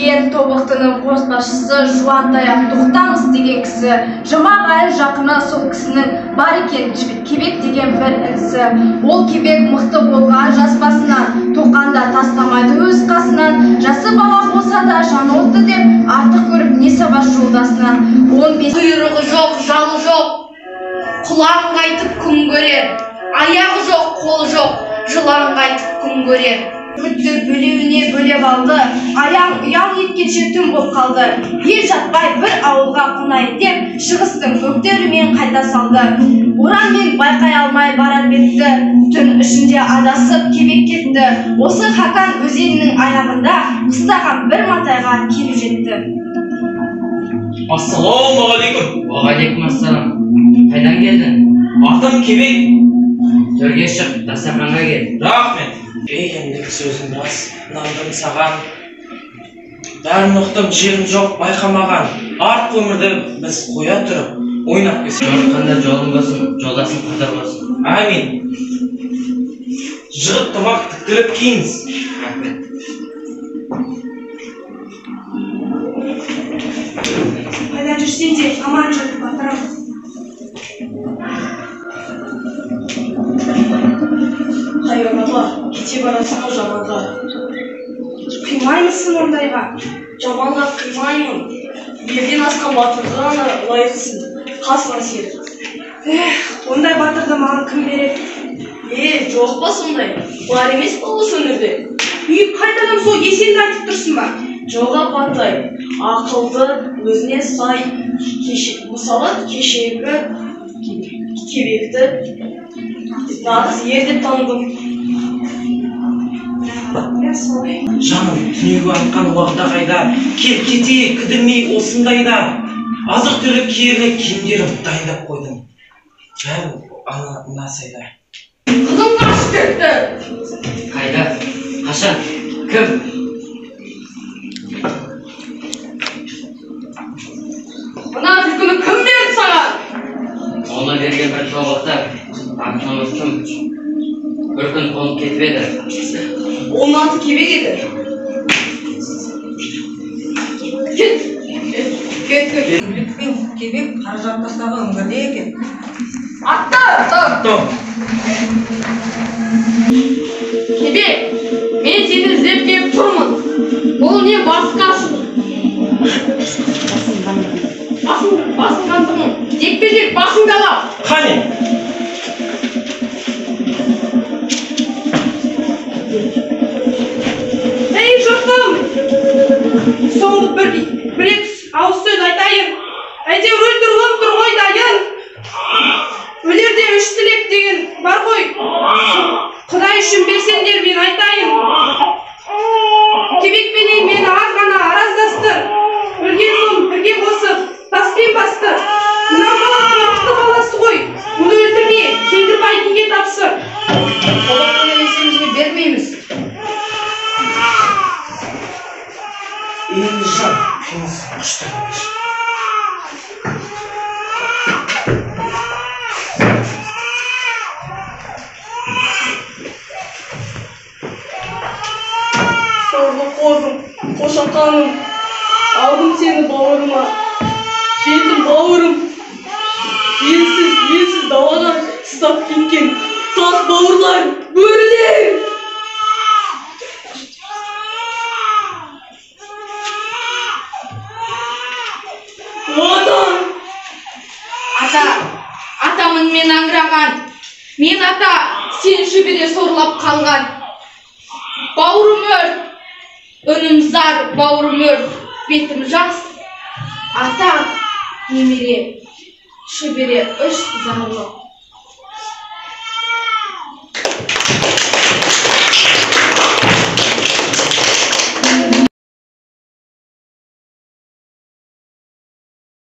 Деген тобықтының қосбасшысы Жуантаяқ Тоқтамыс деген кісі, Жұмағайыл жақыны сол кісінің бар екен Кебек деген бір інісі. Ол Кебек мықты болған жас басынан, тоқанда тастамайды өз қасынан. Жасы бала болса да жаны отты деп, артық көріп не сабас жолдасынан. 15 Құйрығы жоқ, жалы жоқ, құлан қайтып күн көрер. Аяғы жоқ, қолы жоқ, жылан қайтып күн көрер. Үмітті бөлеуіне бөлеп алды, аяң ұяң еткенше түн боп қалды. Ел жатпай бір ауылға қонайын деп, шығыстың көктерімен қайта салды. Боранмен байқай алмай барар бетті, түн ішінде адасып Кебек кетті. Осы Хакан өзенінің аяғында қыстаған бір матайға келіп жетті. Ассалаумағалейкум. Уағалейкум ассалам. Қайдан келдің? Атым Кебек. Төрге шық, дастарханға кел. Рахмет. Ей, ендігі сөзім рас, нандым саған. Бәрін ұқтым, жерім жоқ, байқамаған. Артқы өмірді біз қоя тұрып, ойнап келсек. Жорыққанда жолың болсын, жолдасың қатар болсын. Әмин. Жығып тымақ тіктіріп киіңіз. Рахмет. Қайда жүрсең де аман жүр, батырым. Хайуан апа, кете барасың ау жаманға. Қимаймысың ондайға? Жаманға қимаймын. Ерден асқан батырға ғана лайықсың. Қасыңа серік. Эх, ондай батырды маған кім береді? Е, жоқ па сондай? Бар емес па осы өңірде? Үй, қайтадан сол Есенді айтып тұрсың ба? Жоқ, апатай, ақылды, өзіне сай, мысалы, кешегі Кебекті нағыз ер деп таныдым. Иә, солай. Жаным, түнегі атқан уағда қайда? Кел кетейік, кідірмей осындайда. Азық-түлік киерлік киімдерім дайындап қойдым. Бәрі ана мына сайда. Қызым қашып кетті. Қайда? Қашан? Кім? Мына түлкіні кім берді саған? Оны берген бір тобықты, атын ұмыттым. Бір күн қонып кетіп еді. Оның аты Кебек еді. Кет. Кет, кет. Үміт пен Кебек Қаражартастағы үңгірде екен. Атты! Атты! Кебек, мен сені іздеп келіп тұрмын. Бұл не басқасы? Басынғандығың. Жекпе-жек басыңды ала. Қане? Ей, жұртым! Соңғы бір екі ауыз сөз айтайын. Әйтеуір өлтіріп тұр ғой дайын. Өлерде үш тілек деген бар ғой. Құдай үшін берсеңдер мен айтайын. Кебекпенен мені аз ғана араздастыр. Өлген соң бірге қосып, таспен бастыр. Мына бала тобықты баласы ғой. Мұны өлтірме, Кеңгірбай биге тапсыр. Тобықтыны есімізге бермейміз. Енді жан, қимылсыз күшті. Сорлы қозым, қошақаным, алдым сені бауырыма. Жетім бауырым, елсіз, елсіз далаға сыздап кеткен тас бауырлар, бөрілер! Ата! Ата, атамын мен аңыраған. Мен ата, сен шөбере сорлап қалған. Бауырым өрт, үнім зар, бауырым өрт, бетім жас. Ата, немере, шөбере үш зарлы.